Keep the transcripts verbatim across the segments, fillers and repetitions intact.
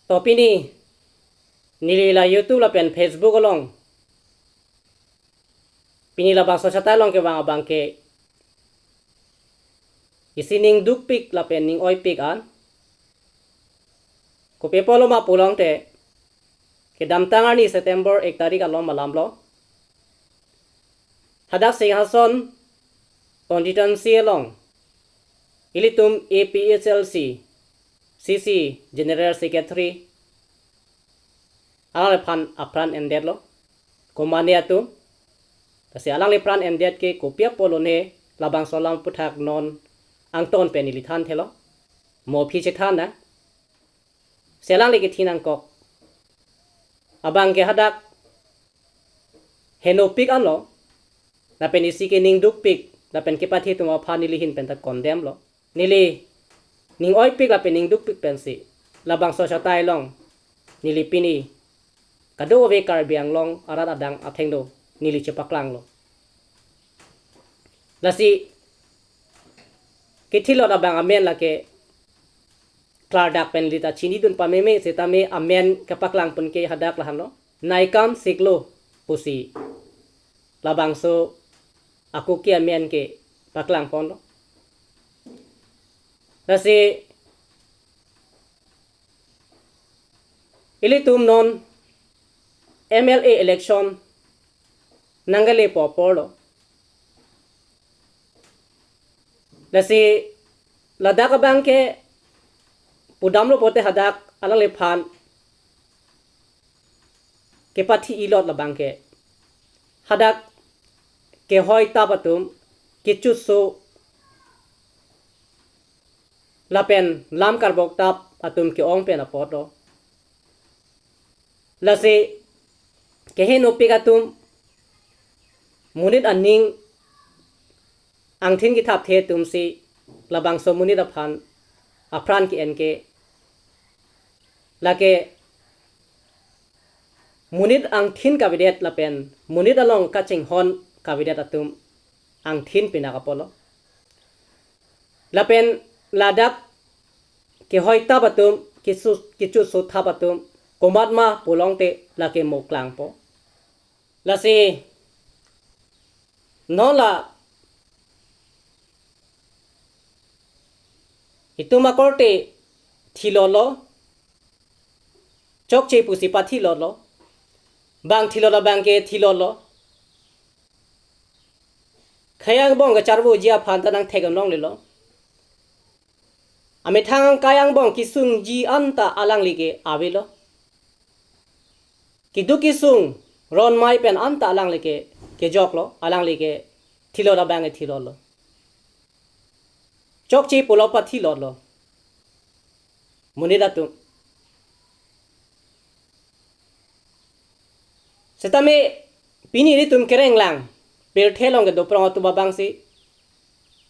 To pini neli la YouTube lapen Facebook along, pini labangso achatai along kevang abang ke isi ning dukpik lapen ning oipik an. Kopi apotlo ma pulote, kedamtang arni September ek tarik along alam lo, hadak Singhason constituency along ilitum A P H L C C C General Secretary alangliphan apran endetlo, komatne atum. Lasi alangli pran endet ke kopi apotlo ne, labangso alam aphuthak non angton pen neli thanthelo, mo aphi chethan nang. Si alangli kethin nangkok abang ke hadak henopik anlo, lapen isi ke ning dukpik lapen kepathi atum aphan neli ahin pen ta condemn lo. Neli ning oipik lapen ning dukpik pensi labangso achatai along neli pini kadokave Karbi Anglong arat adang athengno neli chepaklanglo. Lasi kethilot abang amen lake klardak pen neli ta chinidun pameme, setame amen kepaklang pun ke hadak lahenlo, Naikam Siklo pusi labangso akuki amen kepaklang ponlo. Lasi ilitum non M L A election nangkelepo aporlo. Lasi ladak abang ke pudamlo pote hadak alangliphan kepathi ilot labang ke hadak kehoi tap atum, kechutso lapen lam karbok tap atum ke-ong pen apotlo. Lasi kehenopik atum, monit aning angthin kethapthe atumsi labangso monit aphan apran ke-en ke, lake monit angthin kavedet lapen monit along kachinghon kavedet atum angthin pinak apotlo. Lapen ladak kehoi tap atum, kesu-, kechutso thap atum, komat ma pulote lake mo klangpo. Lasi non la itum akorte thilotlo, chokche pusi pathilotlo, bang thilot abang ke thilotlo. Khei angbong kacharvoji aphan ta nangthek-un longlelo. Amethang angkai angbong kesungji anta alangli ke avelo. Keduk kesung ronmai pen anta alangli ke kejoklo, alangli ke thilot abang ke thilotlo. Chokche pulo pathilotlo monit atum. Setame pini ilitum kerenglang pirthe along kedoprong atum abangsi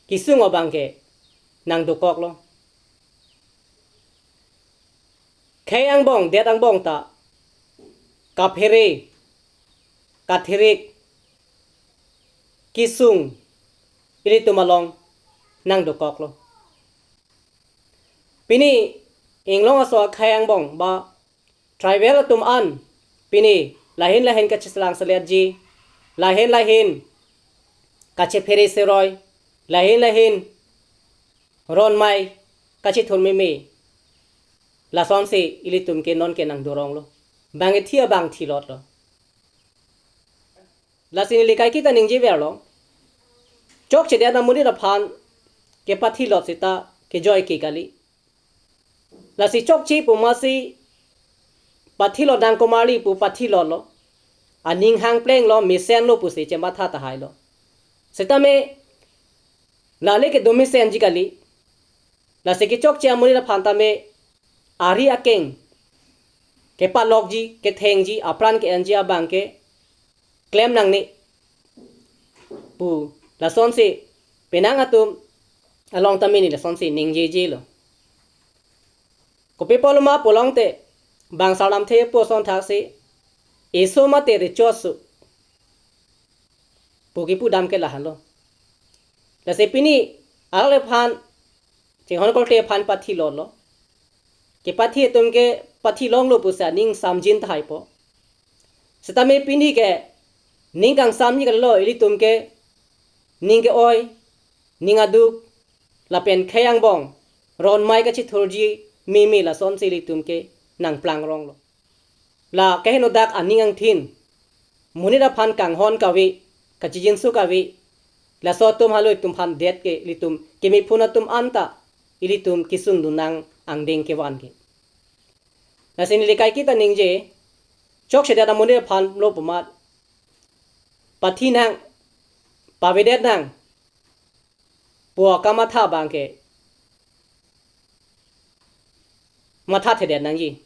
kesung abang ke nangdokoklo. Khei angbong, det angbong ta kaphere, kathirik kesung ilitum along nangdokoklo. Pini inglong aso akhei angbong ba tribal atum an pini lahin lahin kacheselang seletji, lahin lahin kachephere seroi, lahin lahin ronmai kachethur meme, lasonsi ilitum ke non ke nangdoronglo. Bang ithi abang thilotlo. Lasi neli kaiketa ningjeverlo, chokchedet amonit aphan kepathilot seta kejoi ke kali. Lasi chokche pu masi pathilot nang komarli pu pathilotlo. Aning hangplenglo, mesenlo pusi chematha tahailo. Setame lale kedo mesenji kali. Lasi kechokche amonit aphan tame ari akeng kepalokji, kethengji, apran ke-enji abang ke klem nangne pu lasonsi penang atum along tame neli lasonsi ningjejelo. Kopi apotlo ma pulote bang sarlamthe apo ason thaksi, eso mate recho aso pu kepudam ke lahenlo. Lasi pini alangliphan, chinghon korte aphan pathilotlo. Kepathi atum ke pathi longlo pusi aning samjin tahai po. Setame pini ke ning kangsamji kalilo ilitum ke, ning ke-oi, ning aduk, lapen khei angbong, ron mai kachithurji meme lasonsi ilitum ke nangplang ronglo. La kehenodak aning angthin, monit aphan kanghon kave, kachijinso kave, laso atum halo itum aphan det ke ilitum kemiphun atum anta ilitum kesung dunnang angdeng kevan ke. Lasi neli kaiketa ningje, chokchedet amonit aphan lo pu amat, pathi nang, pavedet nang pu akamatha abang ke mathathedet nangji.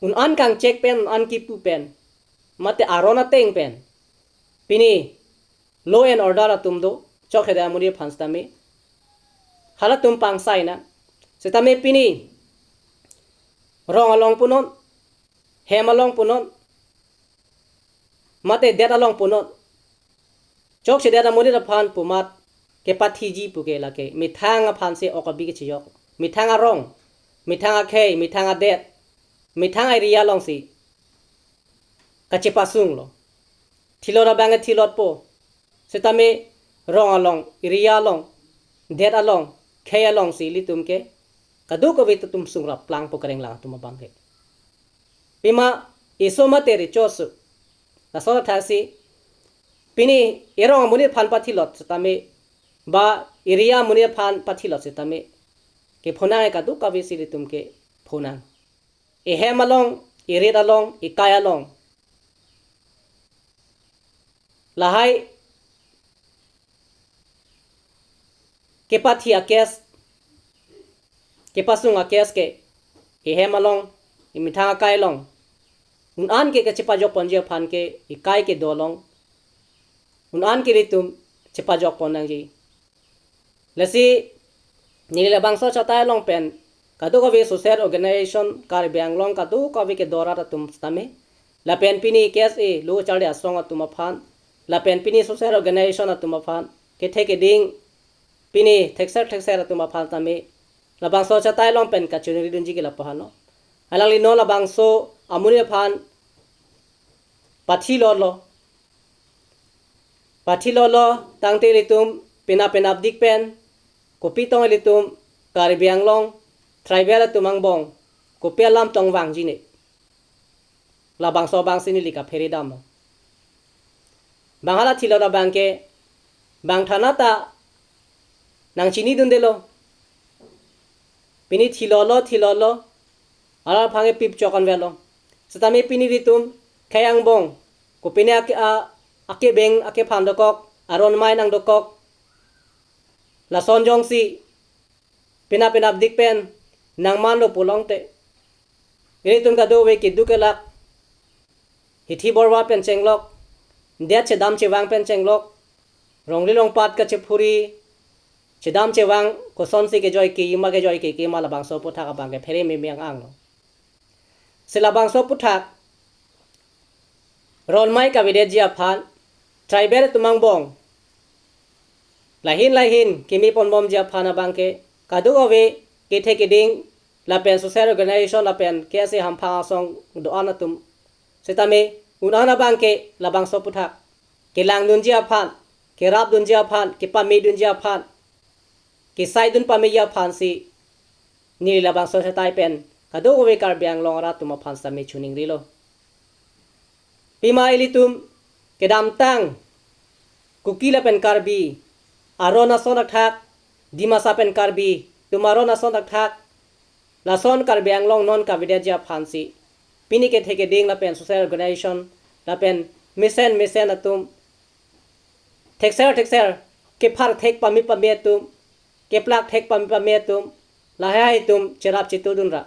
Un-an kangchek pen, un-an kipu pen, mate aron ateng pen, pini law and order atum do, chokchedet amonit aphan setame halatum pangsai nang. Setame pini rong along punon, hem along punon, mate det along punon, chokchedet amonit aphan pu amat kepathiji pu ke lake methang aphansi ok abi kechejok. Methang arong, methang akhei, methang adet, methang a-area alongsi kachepasunglo. Thilot abang ke thilotpo. Setame rong along, area along, det along, khei alongsi ilitum ke kadokave atum sungrap plangpo, kareng lang atum abang ke. Pima eso mate recho aso, laso athaksi pini erong amonit aphan pathilot setame, ba area amonit aphan pathilot setame, kephonang kadokavesi ilitum ke phonang. Ehem along, erit along, ekai along, lahai kepathi a-case, kepasung a-case ke ehem along, emethang akai along, un-an ke kachepajok ponji aphan ke ekai kedo along, un-an ke ilitum chepajok pon nangji. Lasi neli labangso achatai along pen kadokave social organization, Karbi Anglong kadokave kedo arat atum setame, lapen pini K S A lo charli asong atum aphan, lapen pini social organization atum aphan, kethe keding pini thekser thekser atum aphan tame labangso achatai along pen kachiningri dunji ke lapu aphan lo. Alangli non labangso amonit aphan pathilotlo. Pathilotlo tangte ilitum penap penapdik pen, kopi tong ilitum Karbi Anglong tribal atum angbong kopi alam tong vangji ne, labangso abangsi neli kaphere damlo. Bang hala thilot abang ke bang thana ta nangchinidundelo. Pini thilotlo, thilotlo, alar aphan ke pip chok anvetlo. Setame pini ilitum khei angbong, kopine ake, a, akebeng akephan dokok, aron mai nangdokok, lason jongsi penap penapdik pen nangmanlo pulote, ilitum kadokave keduk kelak, hithi borwa pen chenglok, det chedam chevang pen chenglok, rongri rongpat kachephuri, chedam chevang kosonsi kejoi kejima, kejoi kejima, labangso aputhak abang ke phere meme ang-anglo. Si labangso aputhak ron mai kavedetji aphan, tribal atum angbong lahin lahin keme ponbomji aphan abang ke kadokave kethe keding lapen social organization lapen K S A hamphang asong do-an atum setame un-an abang ke labangso aputhak kelangdunji aphan, kerapdunji aphan, kepamedunji aphan, kesaidun pameji aphansi neli labangso achatai pen kadokave Karbi Anglong arat atum aphan setame chiningrilo. Pima ilitum kedamtang Kuki lapen Karbi aron ason athak, Dimasa pen Karbi atum aron ason athak, lason Karbi Anglong non kavedetji aphansi pini kethe keding lapen social organization lapen mesen mesen atum, thekser thekser, kepharthek pame pame atum, keplakthek pame pame atum, lahai atum cherap chetudunra.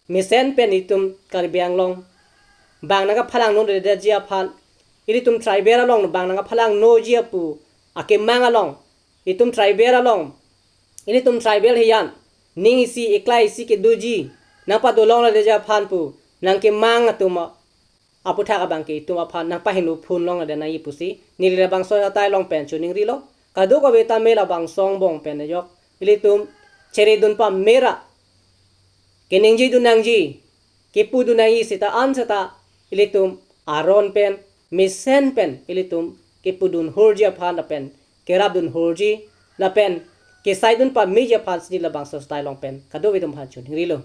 Mesen pen itum Karbi Anglong bang nangkaphalangno detji aphan, ilitum tribal along bang nangkaphalangnoji apu akemang along, itum tribal along, ilitum tribal hiyan, ning isi eklai isi kedoji nangpadolongledetji aphan pu nangkemang atum aputhak abang ke itum aphan nangpahingno phun longledet nangji pusi neli labangso achatai along pen chiningrilo. Kadokave tame labangso angbong pen ajok ilitum cheredun pamera, keningjedun nangji, kepudun nangji seta an seta ilitum aron pen, mesen pen ilitum kepudun horji aphan lapen kerapdun horji lapen kesaidun pameji aphan si labangso style along pen kadokave atum aphan chonghirilo.